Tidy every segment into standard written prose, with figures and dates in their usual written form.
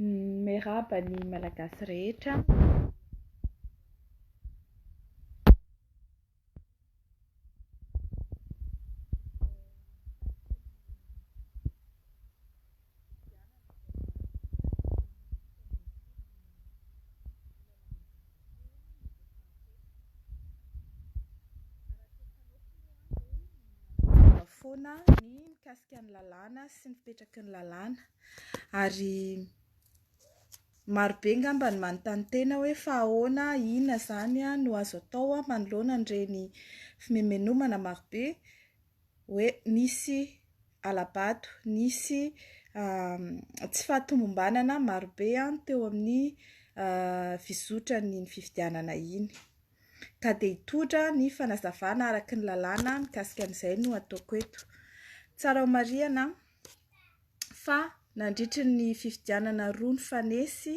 Miarahaba ny Malagasy rehetra. Foana ny mikasika ny lalàna sy ny fipetraky ny lalàna ary marobe ngamba ny manontany tena hoe fa ahoana, inona izany no azo atao manoloana an'ireny fimemenomana marobe hoe nisy hala-bato, nisy tsy fahatomombanana marobe teo amin'ny fizotran'iny fifidianana iny. Ka dia hitondra ny fanazavana araka ny lalàna mikasika an'izay no ataoko eto. Tsara ho marihana fa nandritry ny fifidianana roa nifanesy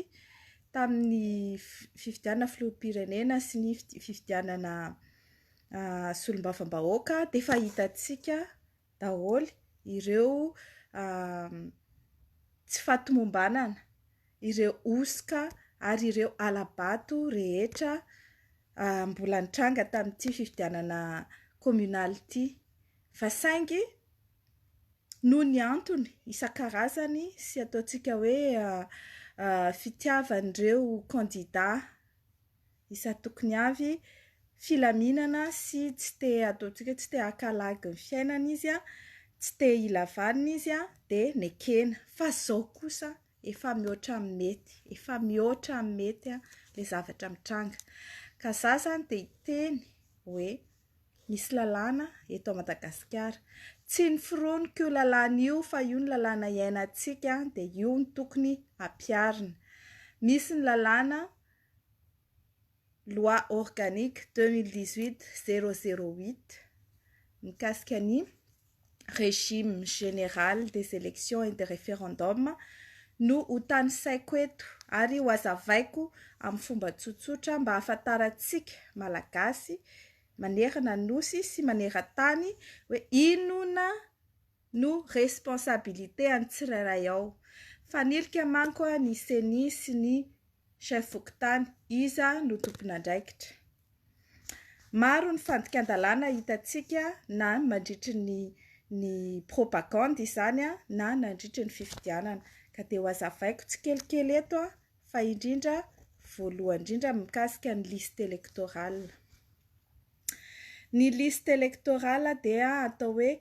tamin'ny fifidianana filoham-pirenena sy ny fifidianana solombavambahoaka dia efa hitantsika daholo ireo tsy fahatomombanana, ireo hosoka ary ireo hala-bato rehetra mbola nitranga tamin'ity fifidianana kaominaly ity. Fa saingy noho ny antony isan-karazany sy ataontsika hoe fitiavan'ireo kandida isan-tokony avy, filaminana sy tsy te ataontsika hoe tsy te haka lagy ny fiainana izy, tsy te hila vanona izy dia nekena. Fa izao kosa efa mihoatra amin'ny mety, efa mihoatra amin'ny mety ilay zavatra mitranga. Ka za izany dia hiteny hoe misy lalàna eto Madagasikara. Tsy noforoniko io lalàna io fa io ny lalàna iainantsika dia io no tokony hampiharina. Misy ny lalàna Loi organique 2018 008 mikasika ny régime général des élections et des référendums no ho tanisaiko eto ary ho azavaiko amin'ny fomba tsotsotra mba hahafantarantsika Malagasy manerana ny Nosy sy maneran-tany hoe inona no responsabilité an'ny tsirairay ao. Fanilika manko ny ceni sy ny chef fokontany, iza no tompon'andraikitra? Maro ny fandikan-dalàna hitantsika na mandritry ny ny propagande izany na nandritry ny fifidianana ka dia ho azavaiko tsikelikely eto fa indrindra voalohany indrindra mikasika ny liste électorale. Ny liste électorale dia atao hoe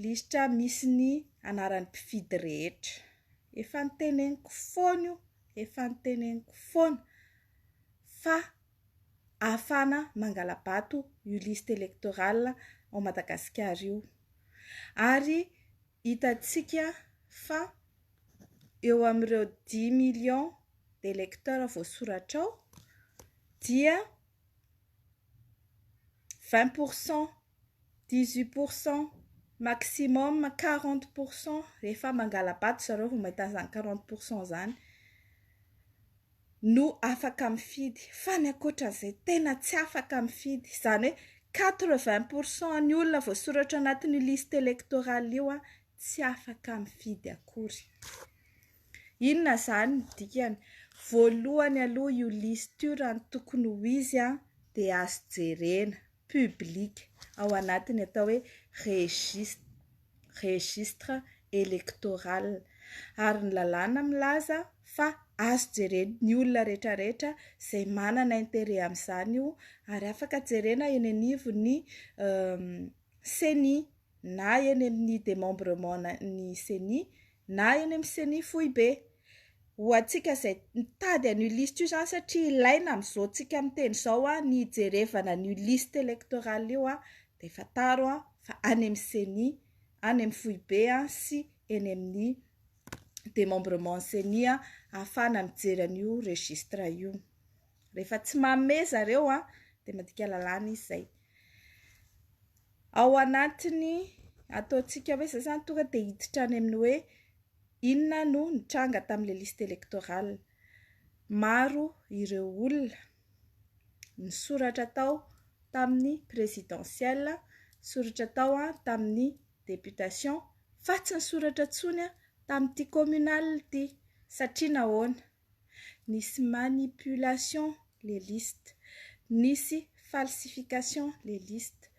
lisitra misy ny anaran'ny mpifidy rehetra. Efa noteneniko foana io, efa noteneniko foana fa ahafahana mangala-bato io liste électorale ao Madagasikara io. Ary hitantsika fa eo amin'ireo dix millions d'électeurs voasoratra ao dia 20 pour cent, 18 pour cent, maximum 40 pour cent, rehefa mangala-bato zareo vao mahita an'izany 40 pour cent izany, no afaka mifidy. Fa ny ankoatran'izay tena tsy afaka mifidy. Izany hoe 80 pour cent ny olona voasoratra anatin'io liste électorale io tsy afaka mifidy akory. Inona izany ny dikany? Voalohany aloha io liste io raha ny tokony ho izy dia azo jerena, public, ao anatin'ny atao hoe registre, registre électoral. Ary ny lalàna milaza fa azo jeren'ny olona rehetrarehetra izay manana intérêt amin'izany io ary afaka jerena eny anivon'ny ceni na eny amin'ny démembrement ny ceni na eny amin'ny ceni foibe. Ho antsika izay mitady an'io liste io izany satria ilaina amin'izao tsika miteny izao ny hijerevana an'io liste électorale io dia fantaro fa any amin'ny ceni, any amin'ny foibe sy eny amin'ny démembrement ny ceni ahafahana mijery an'io registre io. Rehefa tsy manome zareo dia mandika lalàna izy izay. Ao anatin'ny ataontsika hoe izay izany tonga dia hiditra any amin'ny hoe inona no nitranga tamin'ilay liste électorale. Maro ireo olona nisoratra tao tamin'ny présidentielle, nisoratra tao tamin'ny députation fa tsy nisoratra intsony tamin'ity communale ity. Satria nahoana? Nisy manipulation le liste, nisy falsification le liste.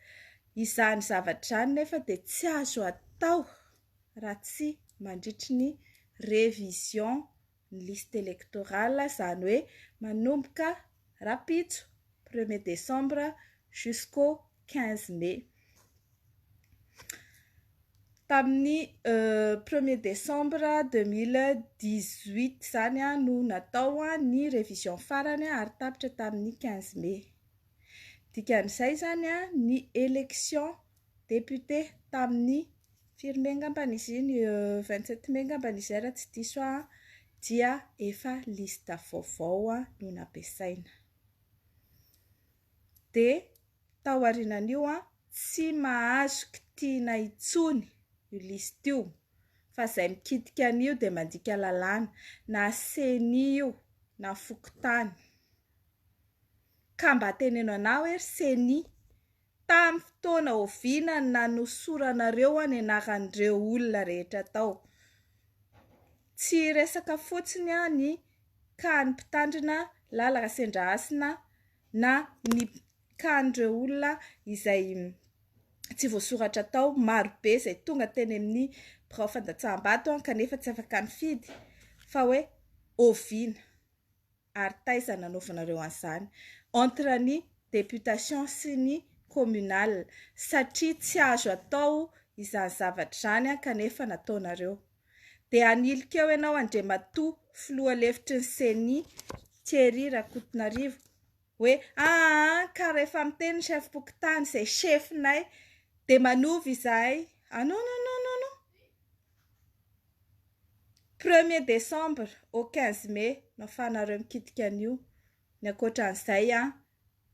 Izany zavatra izany nefa dia tsy azo atao raha tsy mandritry ny révision ny liste électorale, izany hoe manomboka rahampitso premier décembre jusqu'au 15 mai. Tamin'ny premier décembre 2018 izany no natao ny révision farany ary tapitra tamin'ny 15 mai. Dikan'izay izany ny élection député tamin'ny firy mai angambany izy iny, 27 mai angambany izay raha tsy diso aho, dia efa liste vaovao no nampiasaina. Dia tao aorianan'io tsy mahazo kitihina intsony io liste io fa izay mikitika an'io dia mandika lalàna, na ceni io na fokontany. Ka mba teneno anah hoe ry ceni, tamin'ny fotoana oviana no nanosoranareo ny anaran'ireo olona rehetra tao? Tsy resaka fotsiny ny cas ny mpitandrina Lala Rasendrahasina na ny cas an'ireo olona izay tsy voasoratra tao, marobe izay tonga teny amin'ny birao fandatsaham-bato kanefa tsy afaka nifidy fa hoe oviana ary taiza nanaovanareo an'izany entre ny députation sy ny communal, satria tsy azo atao izany zavatra izany kanefa nataonareo. Dia hanilika eo ianao Andriamatoa filoha lefitry ny ceni Thierry Rakotonarivo hoe aa ka rehefa miteny ny chef-pokontany izay chef-nay dia manova izahay. Ah non non non non non. Premier décembre au 15 mai no afahanareo mikitika an'io. Ny ankoatran'izay an,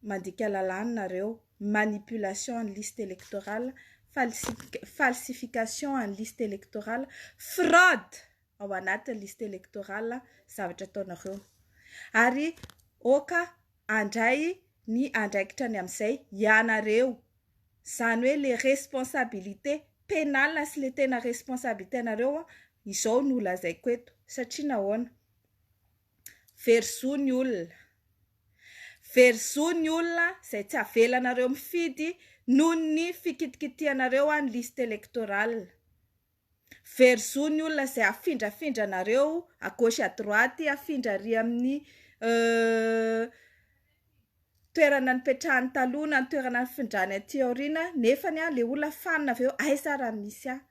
mandika lalàna nareo, manipulation ny liste électorale, falsification ny liste électorale, fraude ao anatin'ny liste électorale zavatra ataonareo. Ary oka handray ny andraikitra ny amin'izay ianareo. Izany hoe le responsabilité pénale sy le tena responsabilité anareo izao no lazaiko eto. Satria nahoana? Very zo ny olona. Very zo ny olona izay tsy avelanareo mifidy noho ny fikitikitihanareo ny liste électorale. Very zo ny olona izay afindrafindranareo à gauche à droite, afindra ary amin'ny toerana nipetrahany taloha na ny toerana nifindrany aty aoriana, nefany ilay olona fanina avy eo, aiza raha misy ahy.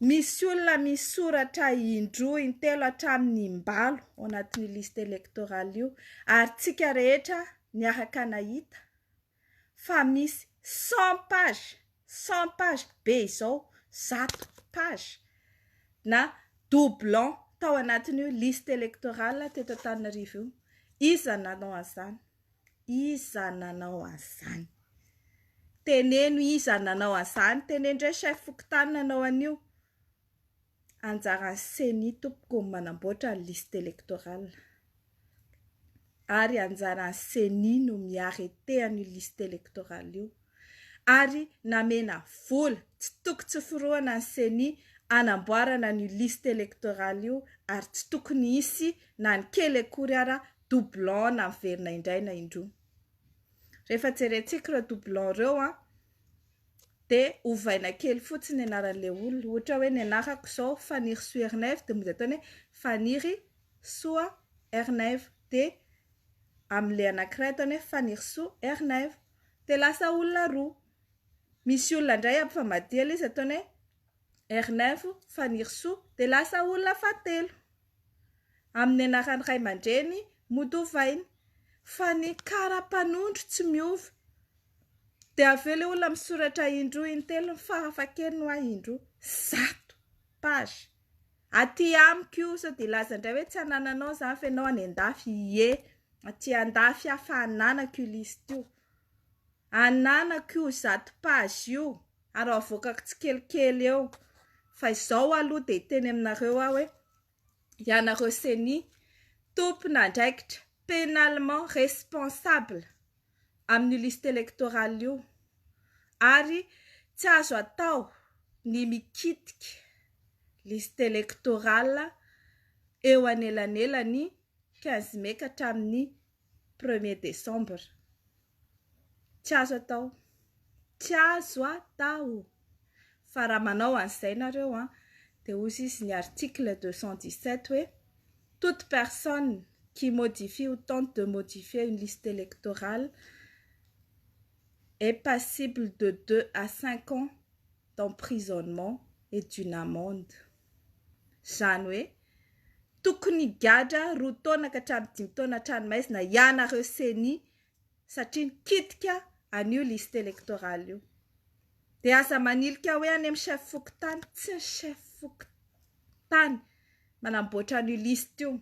Misy olona misoratra indroa, intelo hatramin'ny imbalo ao anatin'io liste électorale io, ary tsika rehetra niaraka nahita fa misy 100 pages, 100 pages be izao, 100 pages na doublon tao anatin'io liste électorale teto Antananarivo io. Iza nanao an'izany? Iza nanao an'izany? Teneno iza nanao an'izany? Teneno indray chef fokontany nanao an'io. Anjaran'ny ceni tompoko ny manamboatra ny liste électorale. Ary anjaran'ny ceni no mi-arrêter an'io liste électorale io. Ary namena vola tsy toko tsy forohana ny ceni hanamboarana an'io liste électorale io, ary tsy tokony hisy na ny kely akory ara doublon na miverina indray na indroa. Rehefa jerentsika ireo doublon ireo an, dia ovaina kely fotsiny ny anaran'ilay olona. Ohatra hoe ny anarako izao Fanirisoa Ernaivo, dia mody ataony hoe Fanirisoa Ernaivo. Dia amin'ilay anankiray ataony hoe Fanirisoa Ernaivo. Dia lasa olona roa. Misy olona indray ampifamadihana izy ataony hoe Ernaivo Fanirisoa, dia lasa olona fahatelo. Amin'ny anaran'ny ray aman-dreny mody ovaina. Fa ny kara-panondro tsy miova. Dia avy eo ilay olona misoratra indroa intelo, ny farafahakeliny hoa indroa. 100 pages. Aty amiko io, sao dia hilaza indray hoe tsy anananao izany fa ianao any an-dafy. Ie, aty an-dafy aho fa ananako io liste io. Ananako io 100 pages io ary avoakako tsikelikely eo. Fa izao aloha dia hiteny aminareo aho hoe ianareo ceni tompon'andraikitra pénalement responsable amin'io liste électorale io, ary tsy azo atao ny mikitika liste électorale eo anelanelan'ny 15 mai ka hatramin'ny premier décembre. Tsy azo atao. Tsy azo atao. Fa raha manao an'izay nareo an, dia hozy izy ny article 217 hoe toute personne qui modifie ou tente de modifier une liste électorale est passible de 2 à 5 ans d'emprisonnement et d'une amende. Izany hoe tokony higadra 2 taona ka hatramin'ny 5 taona an-tranomaizina ianareo CENI satria nikitika an'io liste électorale io. Dia aza manilika hoe any amin'ny chef fokontany, tsy ny chef fokontany manamboatra an'io liste io.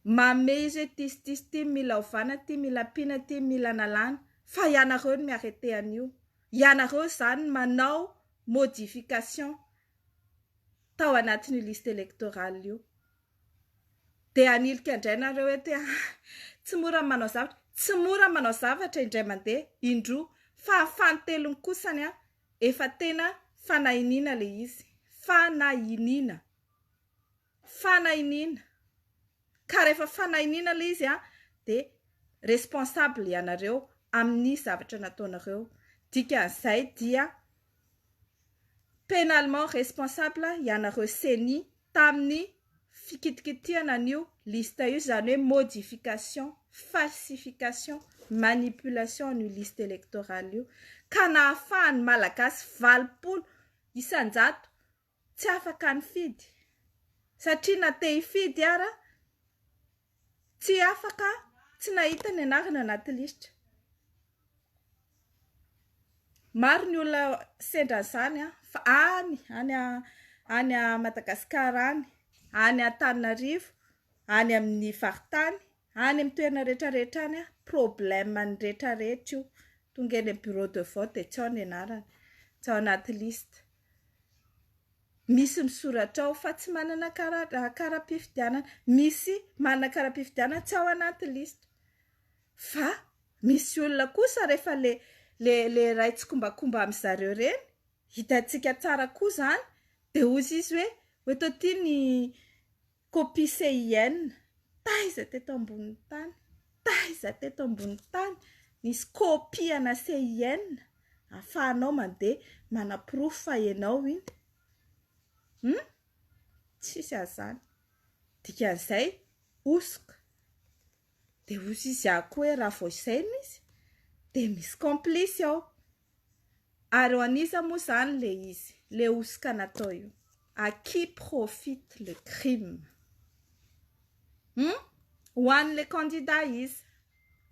Manome izy hoe ty sy ty sy ty mila ovana, ty mila ampiana, ty mila analana, fa ianareo no mi-arrêter an'io. Ianareo izany manao modification tao anatin'io liste électorale io. Dia hanilika indray nareo eto hoe ah, tsy mora ny manao zavatra. Tsy mora manao zavatra indray mandeha, indroa, fa fanintelony kosany an, efa tena fanahiniana ilay izy. Fanahiniana. Fanahiniana. Ka rehefa fanahiniana ilay izy an, dia responsable ianareo amin'ny zavatra nataonareo. Dikan'izay dia pénalement responsable ianareo CENI tamin'ny fikitikitihana an'io liste io, izany hoe modification, falsification, manipulation an'io liste électorale io, ka nahafahan'ny Malagasy 80% tsy afaka nifidy, satria na te hifidy ara tsy afaka, tsy nahita ny anarana anaty lisitra. Maro ny olona sendra an'izany an, fa any, any, any Madagasikara any, any Antananarivo, any amin'ny faritany, any amin'ny toerana rehetrarehetra any an, problème ny rehetrarehetra io. Tonga eny amin'ny bureau de vote dia tsy ao ny anarany, tsy ao anaty liste. Misy misoratra ao fa tsy manana kara-pifidianana, misy manana kara-pifidianana tsy ao anaty liste. Fa misy olona kosa rehefa le, le, le ray tsikombakomba amin-dry zareo ireny, hitantsika tsara koa izany, dia hozy izy hoe, hoeto aty ny copie CIN, taiza teto ambonin'ny tany, taiza teto ambonin'ny tany nisy copie ana CIN ahafahanao mandeha manaporofo fa ianao iny. Hum? Tsisy an'izany. Dikan'izay, hosoka. Dia hozy izy ahy koa hoe raha vao izay no izy, dia misy complice ao. Ary ho an'iza moa izany ilay izy, ilay hosoka natao io? À qui profite le crime? Hum? Ho an'ilay candidat iza?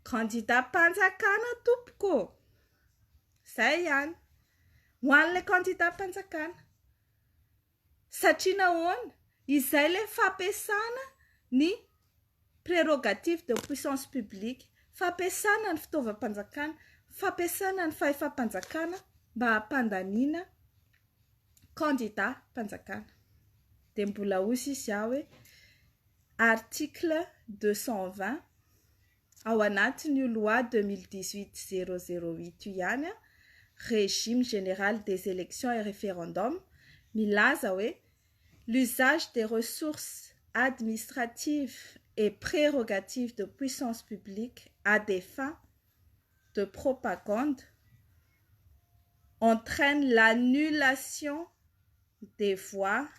Candidat mpanjakana tompoko ô! Izay ihany. Ho an'ilay candidat mpanjakana. Satria nahoana? Izay ilay fampiasana ny prérogative de puissance publique, fampiasana ny fitaovam-panjakana, fampiasana ny fahefam-panjakana mba hampandaniana candidat mpanjakana. Dia mbola hoy sisa aho hoe article 220 ao anatin'io loi 2018-008 io ihany, régime général des élections et référendums, milaza hoe l'usage des ressources administratives et prérogatives de puissance publique à des fins de propagande entraîne l'annulation des voix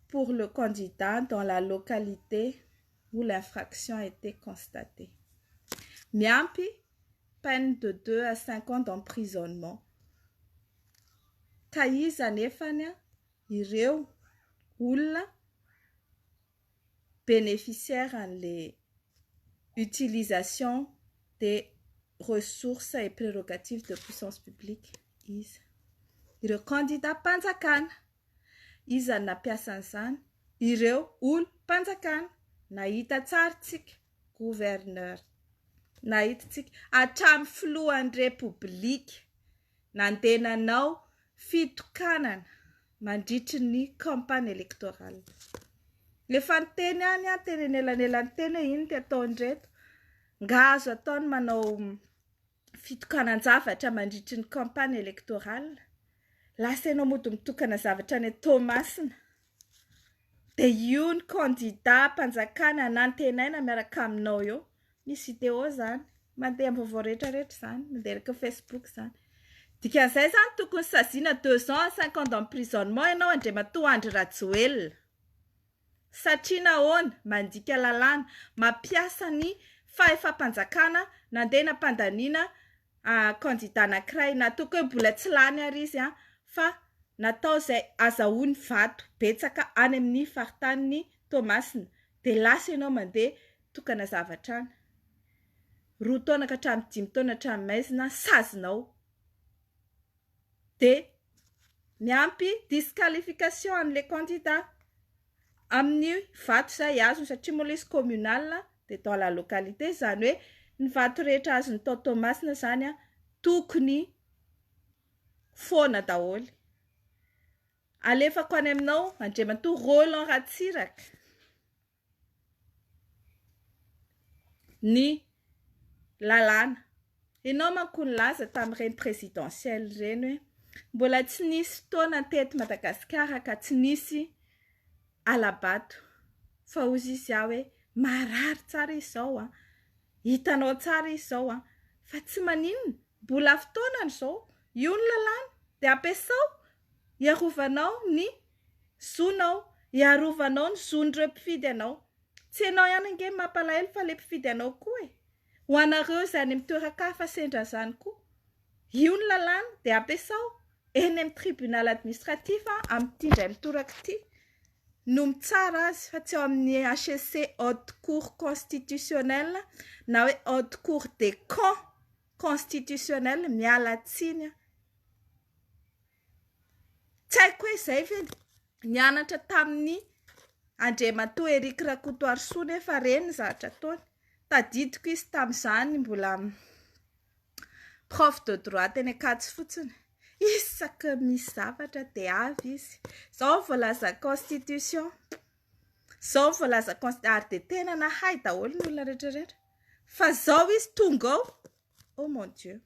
pour le candidat dans la localité où l'infraction a été constatée. Miampy peine de 2 à 5 ans d'emprisonnement. Ka iza nefany ireo olona bénéficiaire an'le utilisation des ressources et prérogatives de puissance publique iza? Ireo candidat mpanjakana. Iza no nampiasa an'izany? Ireo olom-panjakana. Nahita tsara tsika, gouverneur. Nahita tsika hatramin'ny filohan'ny repoblika nandeha nanao fitokanana mandritry ny campagne électorale. Efa niteny ihany aho teny anelanelan'ny teny hoe ino ty ataon'ireto. Nga azo atao ny manao fitokanan-javatra mandritry ny campagne électorale. Lasa ianao mody mitokana zavatra any Toamasina. Dia io ny kandidam-panjakana nantenaina miaraka aminao eo. Misy vidéo izany, mandeha amin'ny vaovao rehetra rehetra izany, mandeha araka Facebook izany. Dikan'izay izany tokony saziana deux ans à cinq ans d'emprisonnement ianao Andriamatoa Andry Rajoelina. Satria nahoana? Mandika lalàna, mampiasa ny fahefam-panjakana nandeha nampandaniana kandida anankiray, na ataoko hoe mbola tsy lany ary izy an, fa natao izay azahoany vato betsaka any amin'ny faritanin'i Toamasina, dia lasa ianao mandeha tokana zavatra any. Roa taona ka hatramin'ny dimy taona an-tranomaizina sazinao. Dia miampy disqualification an'ilay kandida amin'ny vato izay azony satria moa ilay izy communal dia dans la localité, izany hoe ny vato rehetra azony tao Toamasina izany an, tokony foana daholo. Alefako any aminao Andriamatoa Roland Ratsiraka. Ny lalàna. Ianao manko nilaza tamin'ireny présidentielle ireny hoe mbola tsy nisy fotoana teto Madagasikara ka tsy nisy hala-bato. Fa hozy izy aho hoe marary tsara izy izao an, hitanao tsara izy izao an, fa tsy maninona, mbola fotoanany izao, io ny lalàna dia ampiasao hiarovanao ny zonao, hiarovanao ny zon'ireo mpifidy anao. Tsy ianao ihany ange no mampalahelo fa ilay mpifidy anao koa e! Ho anareo izay any amin'ny toeran-kafa sendra izany koa, io ny lalàna dia ampiasao eny amin'ny tribunal administratif amin'ity indray mitoraka ity no mitsara azy fa tsy ao amin'ny HCC haute cour constitutionnelle na hoe haute cour des camps constitutionnelle, miala tsiny aho. Tsy haiko hoe izay ve nianatra tamin'ny Andriamatoa Eric Rakotoarisoa nefa reny ny zavatra ataony. Tadidiko izy tamin'izany mbola prof de droit teny Ankatso fotsiny. Isaky ny misy zavatra dia avy izy. Izao ny voalazan'ny constitution. Izao ny voalazan'ny constitution. Ary dia tena nahay daholo ny olona rehetra rehetra. Fa izao izy tonga ao. Oh mon Dieu!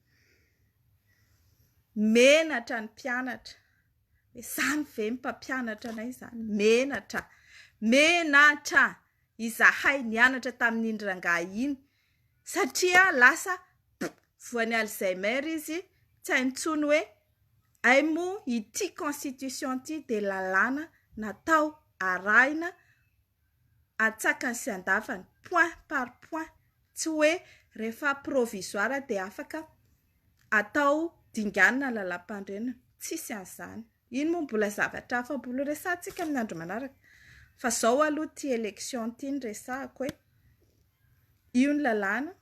Menatra ny mpianatra. Izany ve ny mpampianatra anay izany? Menatra! Menatra! Izahay nianatra tamin'iny rangahy iny satria lasa voan'ny Alzheimer izy, tsy hainy intsony hoe hay moa ity constitution ity dia lalàna natao arahina antsakany sy andavany, point par point, tsy hoe rehefa provisoire dia afaka atao dinganina ny lalàmpanorenana, tsisy an'izany. Iny moa mbola zavatra hafa mbola ho resahantsika amin'ny andro manaraka. Fa zao aloha ity élection ity no resahako e. Io ny lalàna,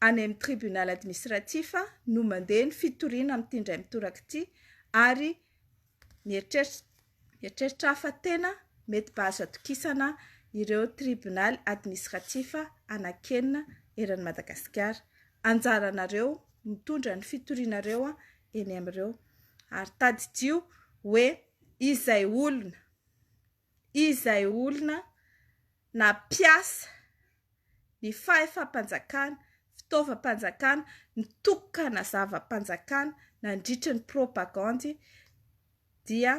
any amin'ny tribunal administratif no mandeha ny fitoriana amin'ity indray mitoraka ity ary Mieritreritra mieritreritra aho fa tena mety mba azo atokisana ireo tribonaly administratif anankenina eran'i Madagasikara. Anjaranareo mitondra ny fitorianareo eny amin'ireo. Ary tadidio hoe izay olona izay olona nampiasa ny fahefam-panjakana, fitaovam-panjakana, nitokana zava-panjakana nandritry ny propagandy dia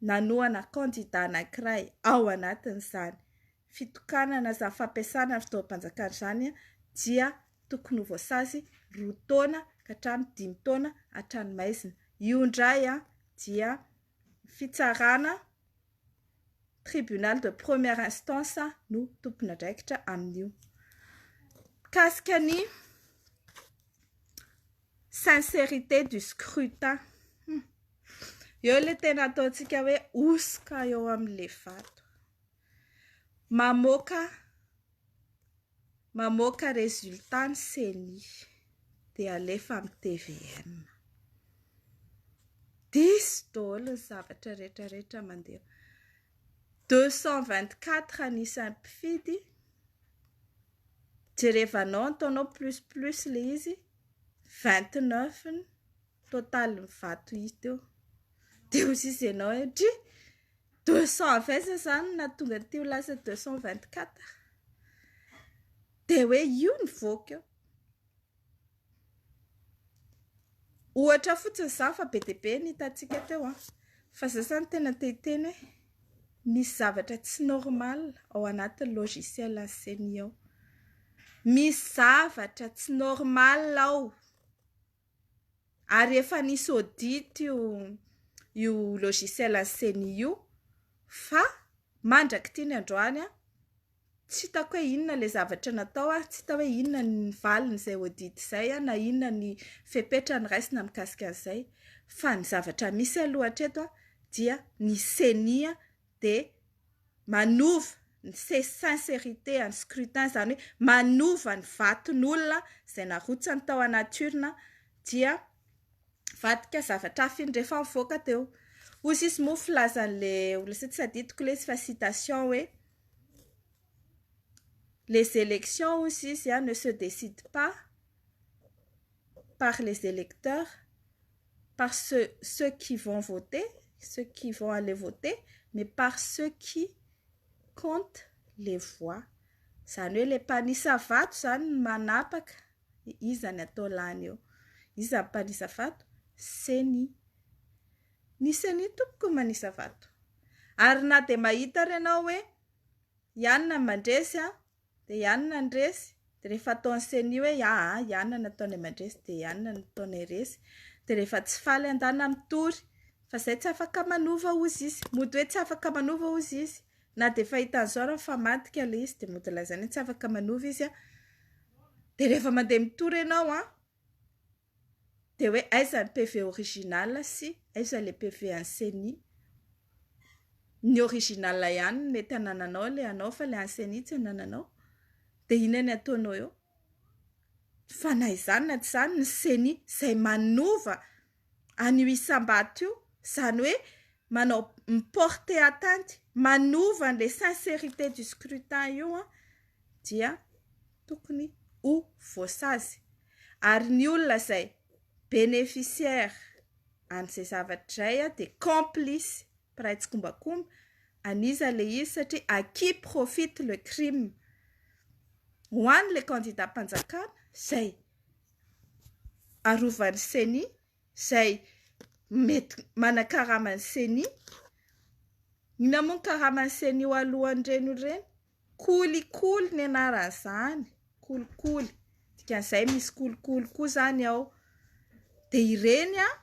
nanohana kandida anankiray ao anatin'izany fitokanana izany fampiasana ny fitaovam-panjakana izany dia tokony ho voasazy roa taona ka hatramin'ny dimy taona an-tranomaizina. Io indray dia fitsarana tribunal de première instance no tompon'andraikitra amin'io. Mikasika ny sincérité du scrutin. Eo ilay tena ataontsika hoe hosoka eo amin'ilay vato. Mamoaka mamoaka résultat ny ceni dia alefa amin'ny tvm. Diso daholo ny zavatra rehetra rehetra mandeha. 224 ny isan'ny mpifidy. Jerevanao ataonao plus plus ilay izy. 29 ny totalin'ny vato hita eo. Dia hoy izy ianao hoe dry 200 avy aiza izany no nahatonga an'ity ho lasa 224? Dia hoe io nivoaka eo. Ohatra fotsiny izany fa be dia be ny hitantsika teo an. Fa za zany tena te hiteny hoe. Misy zavatra tsy normal ao anatin'ny logiciel an'ny CENI ao. Misy zavatra tsy normal ao. Ary efa nisy audit io io logiciel an'ny CENI io fa mandrak'ity ny androany an, tsy hitako hoe inona ilay zavatra natao ary tsy hita hoe inona ny valin'izay audit izay na inona ny fepetra noraisina mikasika an'izay. Fa ny zavatra misy aloha hatreto dia ny CENI dia manova ny sincérité an'ny scrutin, izany hoe manova ny vaton'olona izay narotsany tao anaty urne dia vadika zavatra hafa iny rehefa mivoaka teo. Hoy izy moa filazan'ilay olona, tsy tadidiko ilay izy fa citation hoe les élections, hoy izy, ne se décident pas par les électeurs, par ceux qui vont voter, ceux qui vont aller voter, mais par ceux qui comptent les voix. Izany hoe ilay mpanisa vato izany no manapaka iza ny atao lany eo. Iza ny mpanisa vato? CENI. Ny CENI tompoko no manisa vato. Ary na dia mahita ary ianao hoe Ianona ny mandresy an, dia Ianona ny resy, dia rehefa ataon'ny CENI hoe aa Ianona no ataonay mandresy dia Ianona no ataonay resy, dia rehefa tsy faly andana mitory fa izay tsy afaka manova hozy izy, mody hoe tsy afaka manova hozy izy, na dia efa hitan'izao ary mifamadika ilay izy dia mody lazaina hoe tsy afaka manova izy an, dia rehefa mandeha mitory ianao an, dia hoe aiza ny PV original sy aiza ilay PV an'ny CENI. Ny original ihany no mety anananao ilay anao fa ilay an'ny CENI tsy anananao. Dia inona ny ataonao eo? Fa na izany na tsy izany ny CENI izay manova an'io isam-bato io, izany hoe manao mi-porter atteinte, manova an'ilay sincérité du scrutin io an, dia tokony ho voasazy. Ary ny olona izay bénéficiaire an'izay zavatra izay dia complice, mpiray tsikombakomba, an'iza ilay izy satria à qui profite le crime? Ho an'ilay kandidam-panjakana izay arovan'ny CENI, izay mety manakarama ny CENI. Inona moa ny karaman'ny CENI ho alohan'ireny olona ireny? Kolikoly ny anaran'izany, kolikoly. Dikan'izay misy kolikoly koa izany ao. Dia ireny an,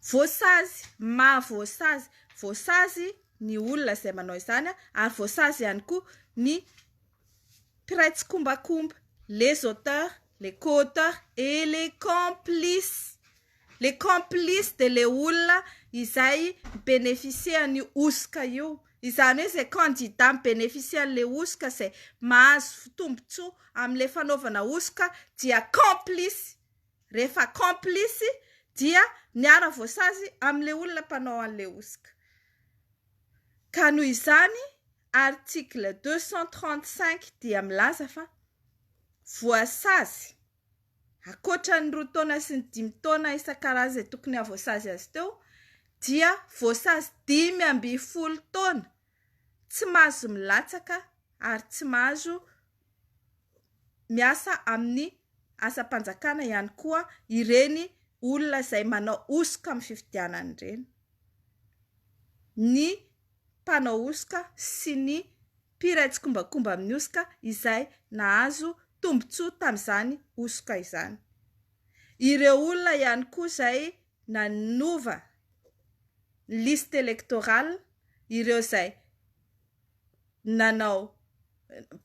voasazy, mahavoasazy. Voasazy ny olona izay manao izany an, ary voasazy ihany koa ny mpiray tsikombakomba, les auteurs, les co-auteurs et les complices. Les complices dia le olona izay mi-beneficier an'io hosoka io. Izany hoe izay candidat mi-beneficier an'le hosoka izay mahazo tombotsoa amin'le fanaovana hosoka dia complice. Rehefa complice dia miara-voasazy amin'le olona mpanao an'le hosoka. Ka noho izany article 235 dia milaza fa voasazy Ankoatra ny roa taona sy ny dimy taona isan-karazany izay tokony hahavoasazy azy teo dia voasazy 15 taona tsy mahazo milatsaka ary tsy mahazo miasa amin'ny asam-panjakana ihany koa ireny olona izay manao hosoka amin'ny fifidianana ireny. Ny mpanao hosoka sy ny mpiray tsikombakomba amin'ny hosoka izay nahazo tombontsoa tamin'izany hosoka izany. Ireo olona ihany koa izay nanova ny liste électorale, ireo izay nanao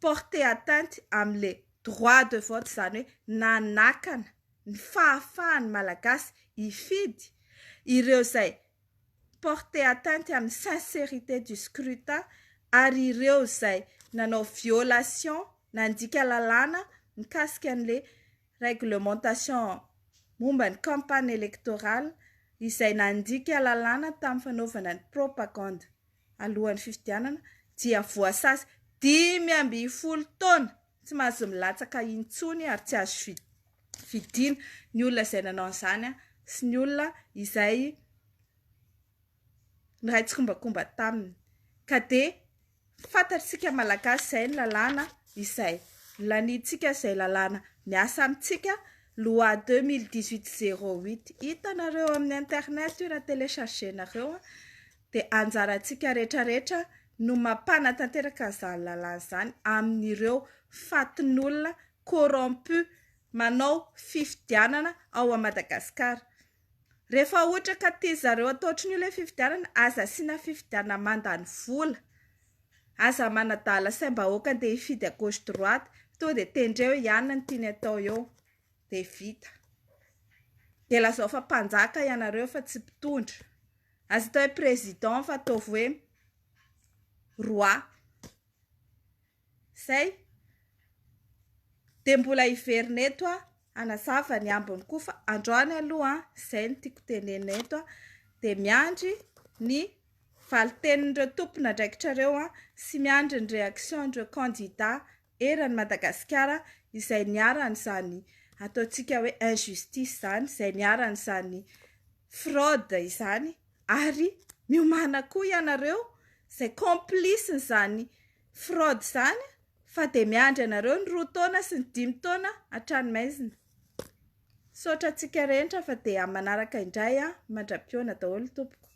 porter atteinte amin'ilay droit de vote, izany hoe nanakana ny fahafahan'ny Malagasy hifidy, ireo izay porter atteinte amin'ny sincérité du scrutin ary ireo izay nanao violation, nandika lalàna mikasika an'ilay réglementation momba ny campagne électorale izay nandika lalàna tamin'ny fanaovana ny propagande alohan'ny fifidianana dia voasazy 15 taona tsy mahazo milatsaka intsony ary tsy azo fidiana ny olona izay nanao an'izany sy ny olona izay niray tsikombakomba taminy. Ka dia fantatsika Malagasy izay ny lalàna izay laniantsika, izay lalàna miasa amintsika, loi 2018 08. Hitanareo amin'ny internet io raha télécharger-nareo. Dia anjarantsika rehetrarehetra no mampanatanteraka an'izany lalàna izany amin'ireo fatin'olona corrompu manao fifidianana ao a Madagasikara. Rehefa ohatra ka tia zareo atao ohatran'io ilay fifidianana, aza asiana fifidianana mandany vola. Aza manadala saim-bahoaka andeha hifidy à gauche droite, tonga dia tendreo ihany ny tiany atao eo dia vita. Dia lazao fa mpanjaka ianareo fa tsy mpitondra. Aza atao hoe président fa ataovy hoe roi. Zay. Dia mbola hiverina eto aho hanazava ny ambiny koa fa androany aloha izay no tiako tenenina eto dia miandry ny valin-tenin'ireo tompon'andraikitra ireo sy miandry ny réaction-n'ireo candidats eran'i Madagasikara izay niharan'izany ataontsika hoe injustice izany, izay niharan'izany fraude izany ary miomàna koa ianareo izay complice-n'izany fraude izany fa dia miandry anareo ny 2 taona sy ny 5 taona hatrany maizina. Misaotra antsika rehetra fa dia amin'ny manaraka indray mandra-pihaona daholo tompoko.